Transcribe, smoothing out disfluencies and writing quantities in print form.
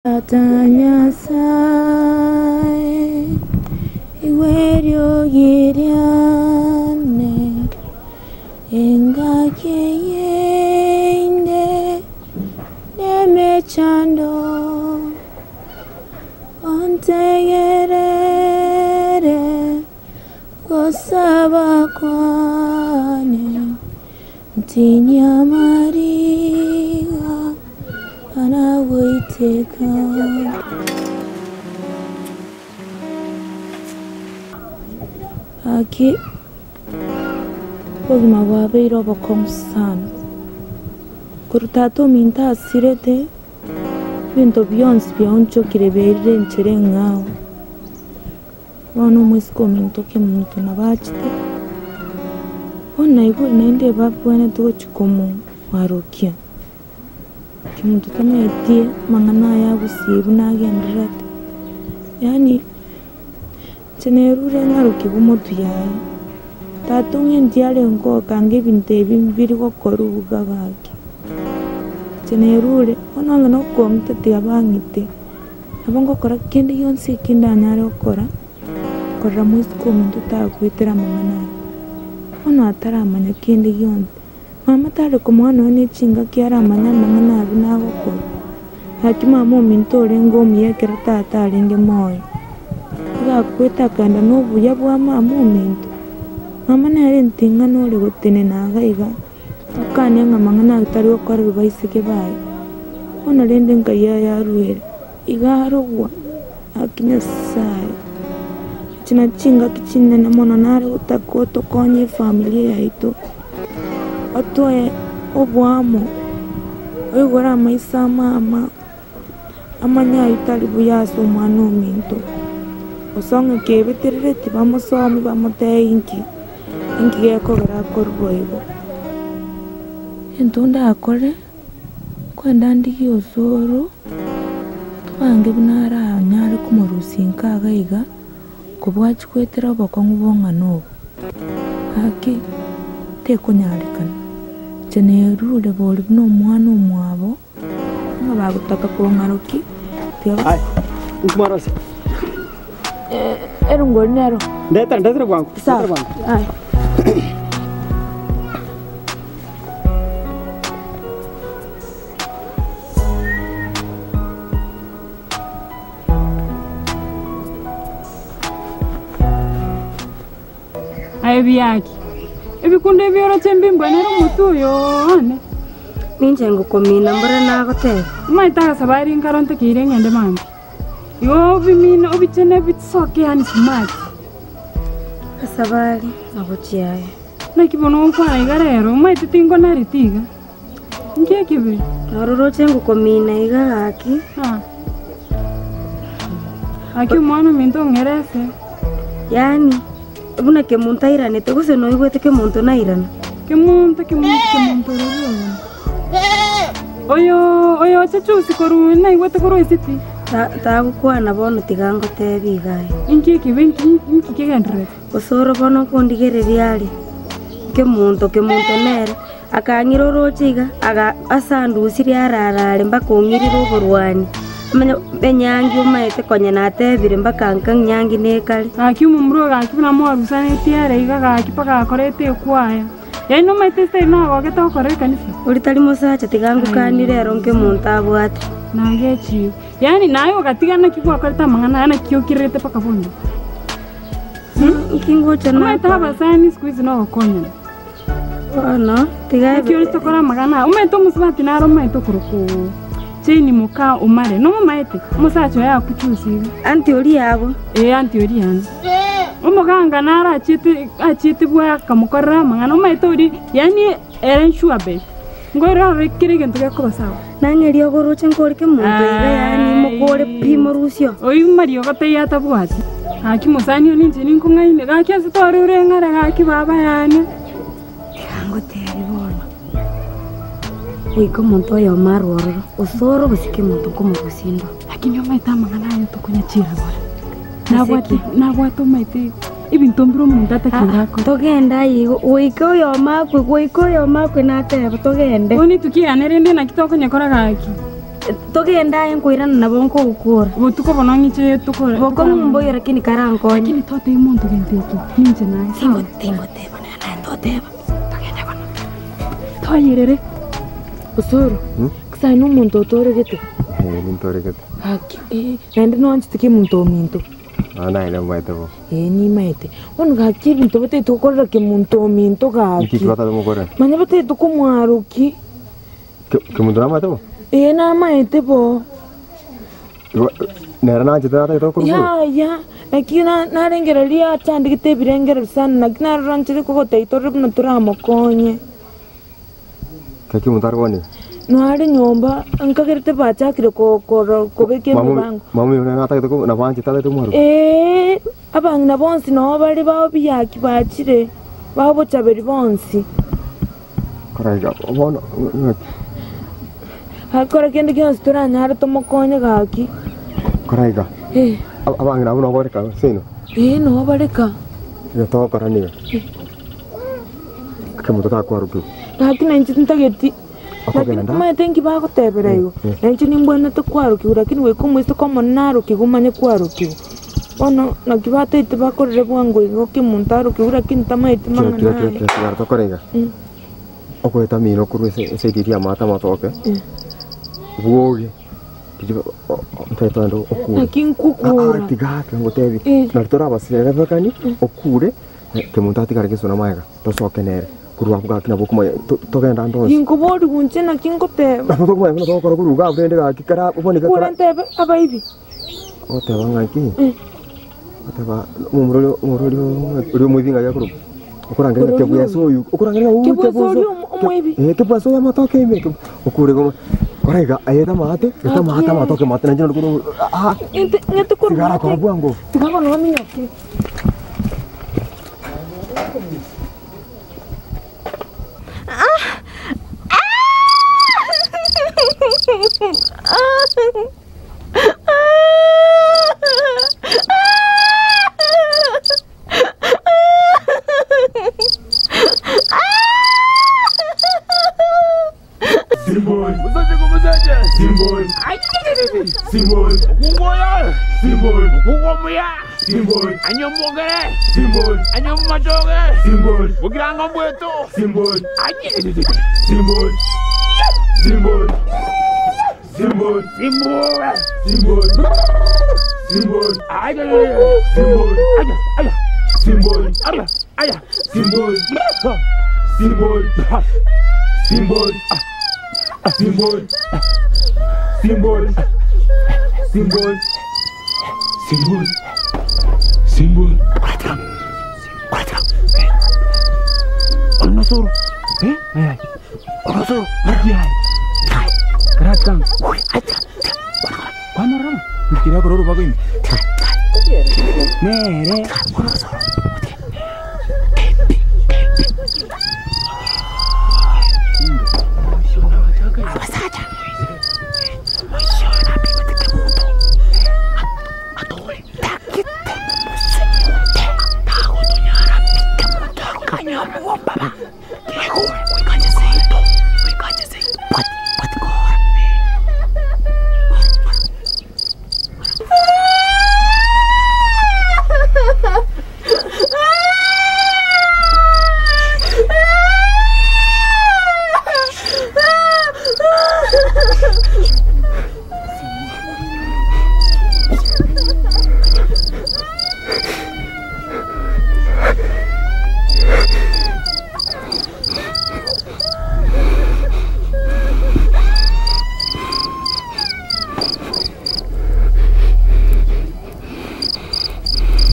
Tata Nyasae, igwa eriogi riane, engaki eye inde nemechando, ontegerere gosaba kwane. Ntinyia amariga anagoiteka. Gaki obogima bwabeire obokong'u sana, korwa tata ominto asirete, ebinto bionsi biaonchokire biairire enchera eng'ao. Bono omoiseke ominto kemonto nabo achete, bono naigure naende ebabwenerete gochia komoarokia, kemonto tamaeti amang'ana aya agusii buna agendererete, yaani inche nerure ng'arokigwe motwe yaye, tata ong'enti arenge okanga ebinto ebi mbiri gokorwa buga gaki, inche nerure, bono onye nokong'ita tiga bang'ite. Nabo ngokora kende gionsi eki ndanyare gokora, korora moiseke ominto tagoetera amang'ana aya. Bono ataramanya kende gionsi, mama tare komoa nonya ne chingaki aramanye amang'ana aya buna agokora. Gaki mama ominto orenge omuya ekero tata arenge moyo, iga akwete akaenda na obuya bwa mama ominto. Mama nere enting'ana ore gotenena iga iga. Akane ng'a amang'ana aya tari gokorerwa baiseke baye, bono rende nkai ayaruere, iga arogwa, gaki Nyasaye, echi nachio chingaki chinene mono nare gotaka otokonye efamilia yaito, otoe oboamo, oigore amaiso a mama, amanye ayio tari buya ase omwana ominto, gose onye kebeterereti bamosomi bamotebie inki. Inki gekogera akorwa boigo? Egento ndakore, nkoenda ndigie osoro, tobange buna aranyare komorusia inka iga iga, kobua achie goetera obokong'u bong'ana obo. Gaki, tekonyarekana, inche nerure bori buna omwana omwabo. Ng'a bagotaka kong'arokia, tiga Aye, inki mwarosia? Erongori nero. Ndetera, ndetera bwango, Sawa. ndetera bwango. Aye. Aye biaki, ebikundo ebi oroche mbimbwenere omotwe oyo one. Ninche ngokomina mbore nagoteba. Omanyete agasaba aria nkarontekeire ng'ende mambia. Igo obimine obichene bisoke yaani smart. Asabari agochia aye. Naki bono ogokwana iga rero, omanyete tinkonareti iga. Inki ekebe? Nororoche ngokomina iga gaki. Ah. Gaki omwana ominto ong'erese. Yaani. Buna kemonto airanete, gose noigwete kemonto nairana? Kemonto, kemonto, kemonto ororo oyo. Oyo, oyo ocha chusi korwa naigwete korwa esiti. Ta- Tagokwana bono tiga ngotebi iga aye. Inki ekebe inki inki kegendererete? Gose oro bono nkondigereria are, kemonto, kemonto nere, akang'ira oroche iga, aga ase andusirie arara are mpaka ong'irire oborwani. Omanye enyangi omaete konya natebire mpaka nka enyangi nekare. Gaki omomura oyo gaki buna mwarusanetie ere iga gaki mpaka akorete ekwaya. Yaani nomaete ase tari nagogete gokora ekanisa? Oria tari mosacha tiga ngokanie rero nkemonto abwate. Nagechiwe. Yaani naye ogatiga naki gwakorete amang'ana aya naki okirerete mpaka bono? Nki ngocha Omanyete nakora? abasani siku hizi nogokonyana. Bono tiga Naki ore tokore amang'ana aya, omanyete omosubati nare omanyete okorokwa Jane moka Omare, nomomaete? Omosacha oye akuchusia iga. Aunty oria abwo. Ee aunty oria yane. Omoganga nare achiete achiete bwaye akamokorera amang'ana, omanyete oria yaani ere sure bet, nkoirora orore kera egento gekoba sawa. Nang'eria ogoroche nkore kemonto iga yaani mokore pi morusio. Oyio mariogo taiyo atabwati. Gaki mosani one inche ninkong'aine, gaki ase tore ore ng'are gaki baba yane. Tiga ngotebi bono, goika omonto oyomo arwe ororo, osoro gose kemonto nkomorusia endo. Lakini omanyete amang'ana aya tokonyachira gora. Ase Nabwate ki? nabwate omanyete ebinto mbire omonto atakeire akore. Togende aye igo, goika oyomo akwe, goika oyomo akwe nateba togende. Bono etukia yane rende naki tokonyekora gaki? Togende aye nkoirana nabo nkogokora. Botuko bono ng'iche tokore. Bokong'u mboyo lakini karankonye. Lakini totebia monto gento eke, ninche naye sawa? Tingoteba nonya naye ntoteba. Togende bono. Toyerere. Osoro, gose aye nomonto otoregete? Ee, nintoregete. Gaki eh, naende noanchete kemonto ominto? Nonya naye nimbaete bo. Ee, nimaete. Bono gaki ebinto batagete gokorera kemonto ominto Inki gaki. batagete mokorere? Manya batagete komwarokia. Kemonto namaete bo? Ee, namaete bo. Igo nere nanchete natagete gokorwa igoro? Yaya, naki narengereria achandegete ebirengererio sana, naki narora nchire kogotebia torore buna toramokonye. Keki omonto are kogania? Noare nyomba, nkagerete bachakire kobeka emebango. Mama oyo nere natagete nabo anchete atagete komwarwa? Ee, abang'ina bonsi noo bare bao biaki bachire, bao bochaberi bonsi. Kora iga bono ng'aki? Gaki kora kende gionsi toranyare tomokonye gaki. Kora iga. Eh. Abang'ina abwo nabo bareka seino? Ee nabo bareka. Iga togokora niga. Kemonto takwarokigwa. Gaki nainche ntageti. Okogenda. Omanyete nki bagotebera igo? Nainche nimbwenerete kwarokigwa lakini goika omoiseke omonene arokigwe omanye kwarokigwa. Bono naki bataete bakorere bwango igo kemonto arokigwe lakini tamaeti Kira mang'ana kira kira aya. kira tigara tokore iga. Okoeta amino korwa ase ase eriri amato amatoke, bwoge riria ntaete ogende okure. Naki nkokura. Ah ah tiga tiga ngotebi, Eh. nari torabaserebekani okure, kemonto atigare gesona magega, tosoke nere. Korwa abwo gaki nabo okomanya togende ande onsi. Ninkoborigwa inche naki ngoteba. Nabo tokomanya buna togokora korwa iga abwo rende gaki kara bono iga Kure kara. ntebe abaibi. Ogoteba ng'aki, ogoteba omomura oria omomura oria oria omoibi ng'aki akorokwa? Okorangeria ng'a kebweso oyo, okorangeria ng'a ooh Kebweso kebweso oria omoibi. Eh kebweso oyo amatoke ime, okure igo kora iga aye eta amaate, eta amaate amatoke amaate nainche naende korwa aa Ng'ete ng'ete korwa tiga arakora bwango. Tiga bono ominyoke.